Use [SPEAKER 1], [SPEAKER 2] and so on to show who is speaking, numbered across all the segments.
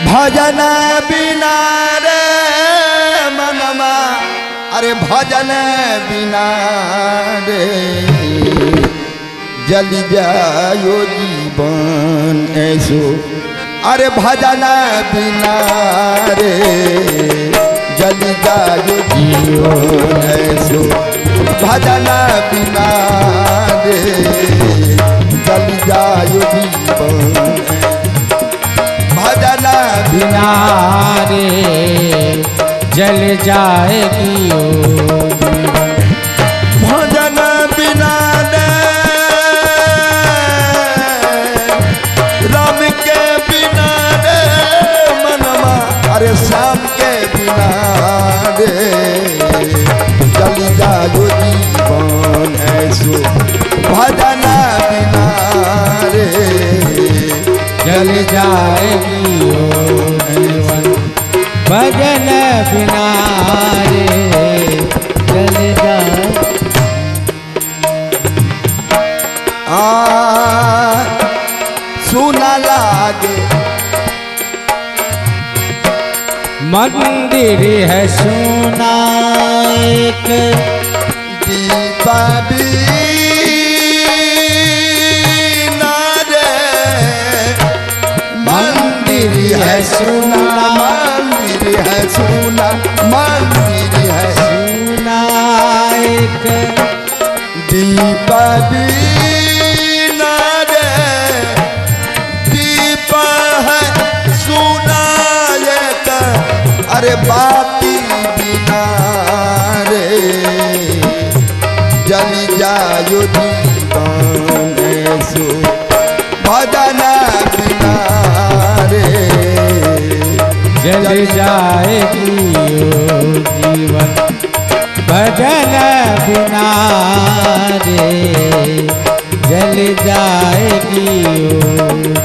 [SPEAKER 1] भजन बिना रे मनमा, अरे भजन बिना रे जल जायो जीवन ऐसो, अरे भजन बिना रे जल जायो जीवन ऐसो, भजन बिना रे जल जायो जीवन, भजन
[SPEAKER 2] बिना रे जल जाएगी ओ जीवन,
[SPEAKER 1] भजन बिना रे राम के बिना रे मनमा, अरे श्याम के बिना रे जल जायो जीवन ऐसो, भजन बिना रे
[SPEAKER 2] जल जाएगी ओ जीवन, भजन बिना रे जल जाए।
[SPEAKER 1] आ सुना लागे
[SPEAKER 2] मंदिर है सोना एक,
[SPEAKER 1] दीपा बिना रे मंदिर है सोना, मंदिर है सोना, मंदिर है
[SPEAKER 2] सोना एक,
[SPEAKER 1] दीपा बिना रे दीपा है सोना एक, अरे बाती बिना रे जल जायो जीवन ऐसो, भजन बिना रे
[SPEAKER 2] जल जाएगी ओ जीवन, भजन बिना रे जल जाएगी ओ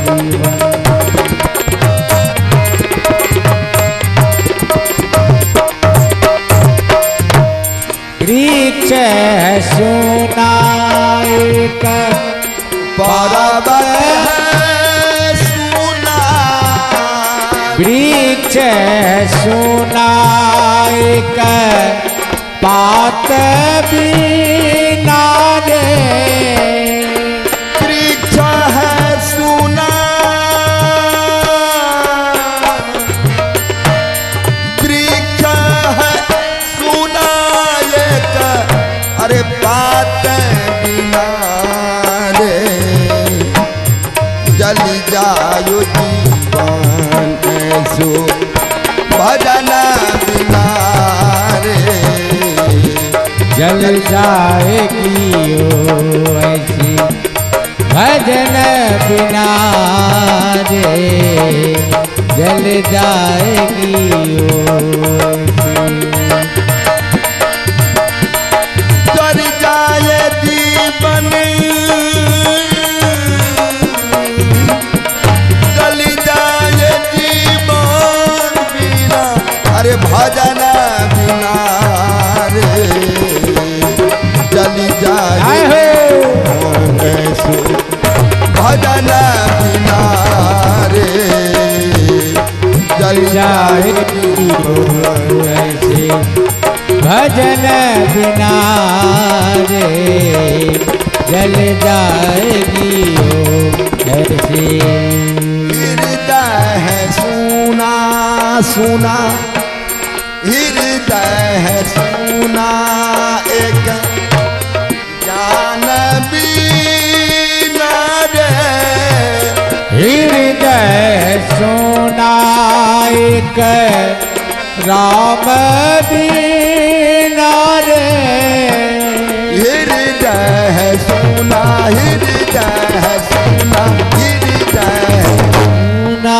[SPEAKER 2] जीवन। वृक्ष है सोना एक,
[SPEAKER 1] बराबर है सोना,
[SPEAKER 2] वृक्ष है सोना एक, पात बिना रे
[SPEAKER 1] वृक्ष है सोना, वृक्ष है सोना एक, अरे पात बिना रे जल जायो जीवन ऐसो, भजन बिना रे
[SPEAKER 2] जल जाएगी ओ ऐसी, भजन बिना रे जल जाएगी ओ ऐसी।
[SPEAKER 1] जल जाए जीवन, जल जाए जीवन बिना, अरे भजन बिना रे जल जाए ऐसो, भजन बिना रे जल जाए
[SPEAKER 2] ऐसे, भजन बिना रे जल जाएगी ओ ऐसे।
[SPEAKER 1] हृदय है सोना सोना, हृदय है सोना एक, ज्ञान बिना रे
[SPEAKER 2] हृदय सोना एक, राम बिना रे
[SPEAKER 1] हृदय है सोना, हृदय है सोना, हृदय
[SPEAKER 2] सोना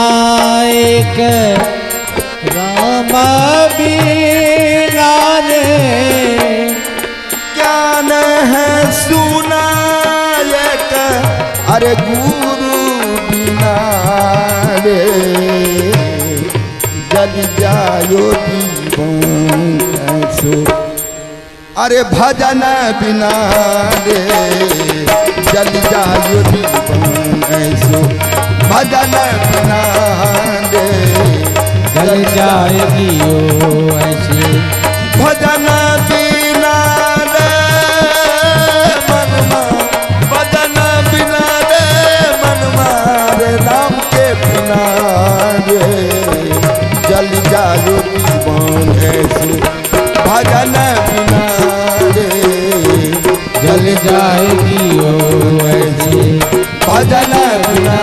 [SPEAKER 2] एक, राम बिना रे
[SPEAKER 1] ज्ञान है सोना एक, अरे गुरु बिना रे जल जायो जीवन ऐसो, अरे भजन बिना रे जल जायो जीवन ऐसो, भजन बिना रे
[SPEAKER 2] जल जाएगी ओ ऐसे।
[SPEAKER 1] भजन बिना रे मनमा, भजन बिना रे मनमा रे राम के बिना रे जल जायो जीवन ऐसे। भजन बिना रे
[SPEAKER 2] जल जाएगी ओ ऐसे।
[SPEAKER 1] भजन बिना